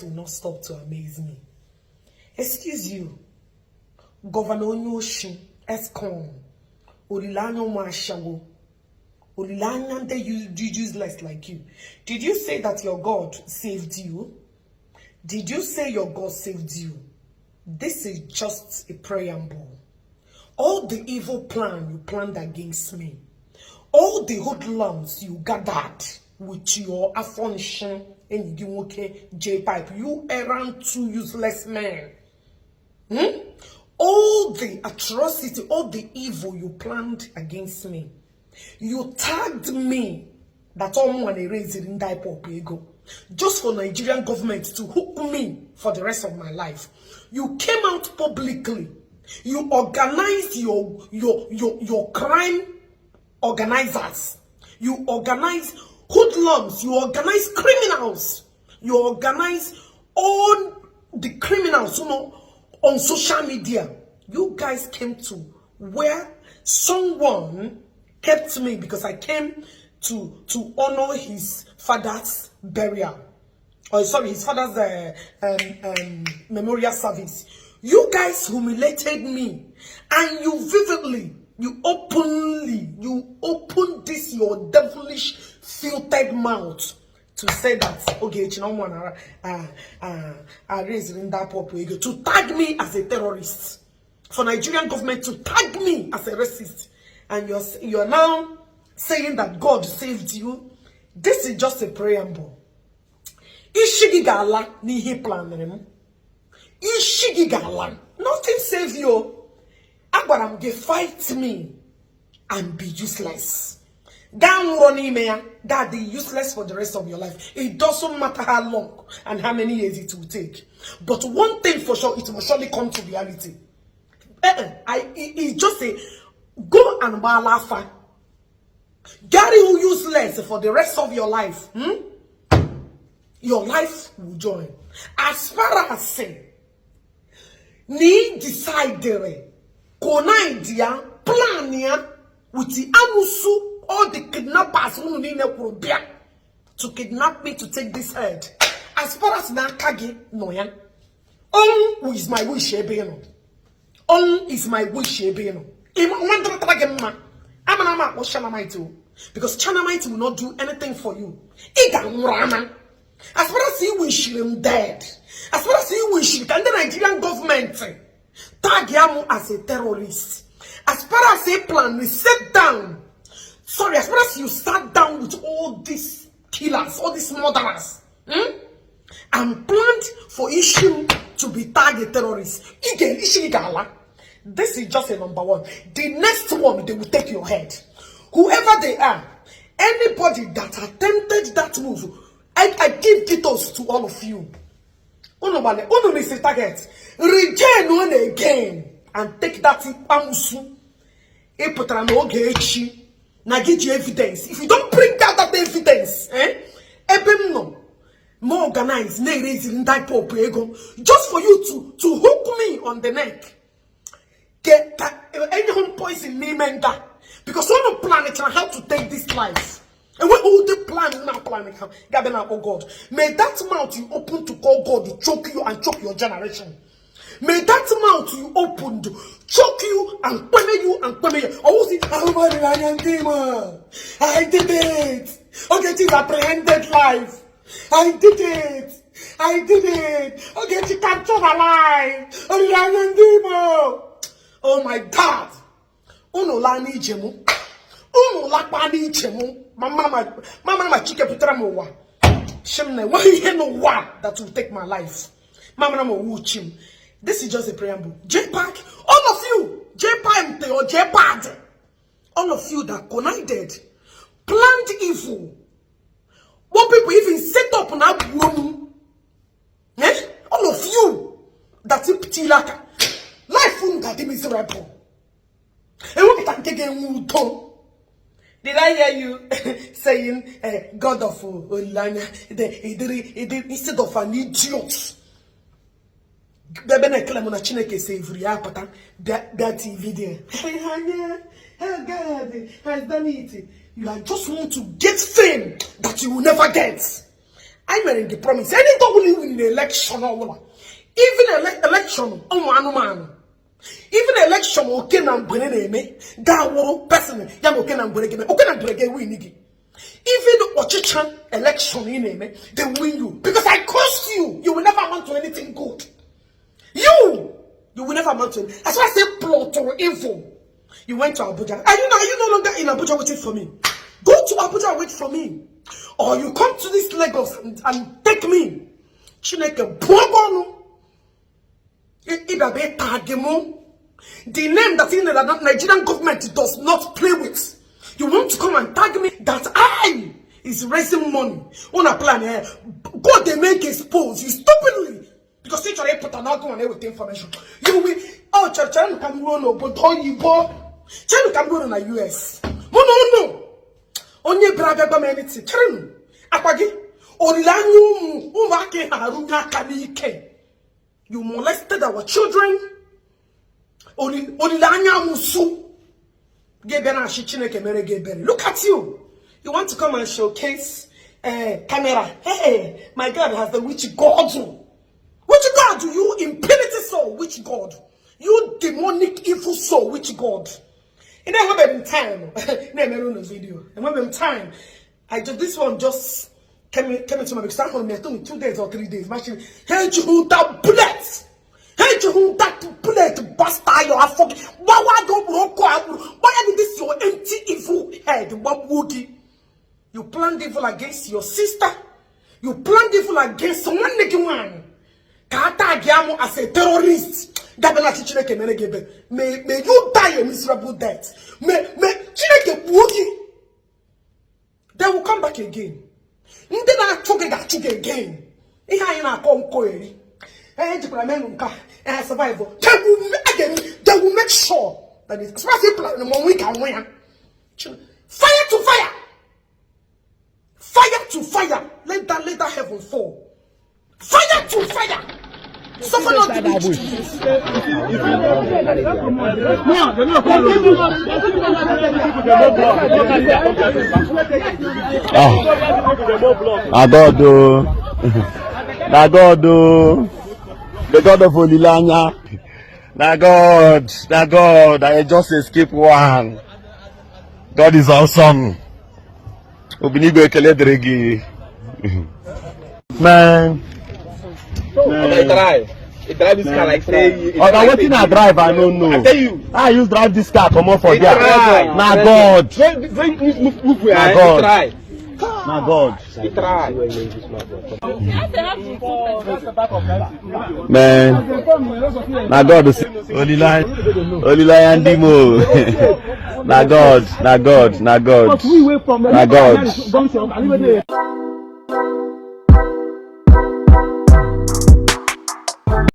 guys will not stop to amaze me. Excuse you, Governor Onyoshin, Escom, Olilanyo Mashawo, Olilanyan, they useless like you. Did you say that your God saved you? Did you say your God saved you? This is just a preamble. All the evil plan you planned against me, all the hoodlums you gathered with your affirmation and jpac, you errant two useless men. All the atrocity, all the evil you planned against me, you tagged me that someone erased in jpac ego just for Nigerian government to hook me for the rest of my life. You came out publicly. You organized your crime organizers. You organize hoodlums. You organize criminals. You organize all the criminals, on social media. You guys came to where someone kept me because I came to honor his father's burial. Oh, sorry, his father's memorial service. You guys humiliated me, and you vividly, you opened this your devilish, filtered mouth to say that Ogechi Okeke to tag me as a terrorist, for Nigerian government to tag me as a racist, and you're now saying that God saved you. This is just a preamble. Ishigigala nihi plan. Ishigigala. Nothing saves you. Agwaram ge fight me and be useless. Down running me that be useless for the rest of your life. It doesn't matter how long and how many years it will take. But one thing for sure, it will surely come to reality. It's just a go and balafa. Gary who useless for the rest of your life. Your life will join. As far as say, ni decide kona idea plan ya with the amusu all the kidnappers who need to kidnap me to take this head. As far as na kage no yan. On is my wish ebeno. On is my wish ebeno. Because Chanamite will not do anything for you. As far as you wish him dead, as far as you wish can the Nigerian government tag him as a terrorist, as far as a plan we sit down, sorry, as far as you sat down with all these killers, all these murderers, and planned for issue to be tagged a terrorist, this is just a number one. The next one, they will take your head. Whoever they are, anybody that attempted that move, I give titles to all of you. Uno is a target. Regain one again and take that pamusu. Ogechi. Now get you evidence. If you don't bring out that evidence, no more organized, just for you to hook me on the neck. Get any home poison me, menda. Because one of planet and how to take this life. And when all the plan now planning, oh God, may that mouth you open to call God to choke you and choke your generation. May that mouth you open to choke you and punish you and punish you. I did it. Okay, it is apprehended life. I did it. I did it. Okay, she captured alive. Oh my God. Uno la ni jemu. Uno la pa ni jemu. Mama chike putra mo wa. Shemne why you know what that will take my life. Mama mo wuchim. This is just a preamble. jpac, all of you, jpac or jpac, all of you that connived, planned evil. What people even set up an album. All of you that you tilaka. Life won't get miserable. Did I hear you saying God of Olanya instead of an idiot? That video. Oh God has done it. You just want to get fame that you will never get. I made the promise. Any double win the election or even election man. Even election okay na me that woro person ya okay na win again. Even Ogechi election in me, they win you because I cursed you. You will never amount to anything good. You will never amount to it. That's why I say plot or evil. You went to Abuja. Are you no longer in Abuja waiting for me? Go to Abuja and wait for me. Or you come to this Lagos and take me. Chineke Bogonu. The name that in the Nigerian government does not play with. You want to come and tag me that I is raising money on a plan here. God they make expose you stupidly. Because you try to put an out on with information. You will China can go no but you go China can go in the US. No. Only brother government China. Apagi Orilanyu Umake Haruka Kanike. You molested our children. Orilanya Musu. Look at you. You want to come and showcase camera. Hey, my God has the witch God. Which God do you impunity soul? Which God? You demonic evil soul? Which God? And then when time, video. And when time, this one just came into my example. I think 2 days or 3 days. Machine, hey, you that bullet. Hey, you that bullet bastard your fucking. Why did this your empty evil head? What would you planned evil against your sister? You planned evil against someone one. Kata Giamo as a terrorist. May you die a miserable death. May Chineke Boogie. They will come back again. Then I took it again. Survival. They will make sure that it's people in the moment we can win. Fire to fire. Fire to fire. Let that heaven fall. Fire to fire. Suffer not the witch. The God of Olilanya. Na God, I just escaped one. God is awesome. Obinigo ekele deregi. Man. I drive this car like say. What thing I drive, I don't know. I tell you. I use drive this car, come on for there. Na God. Na God. Na God. Man. Na God. Olilanya Ndimo. Na God. Na God.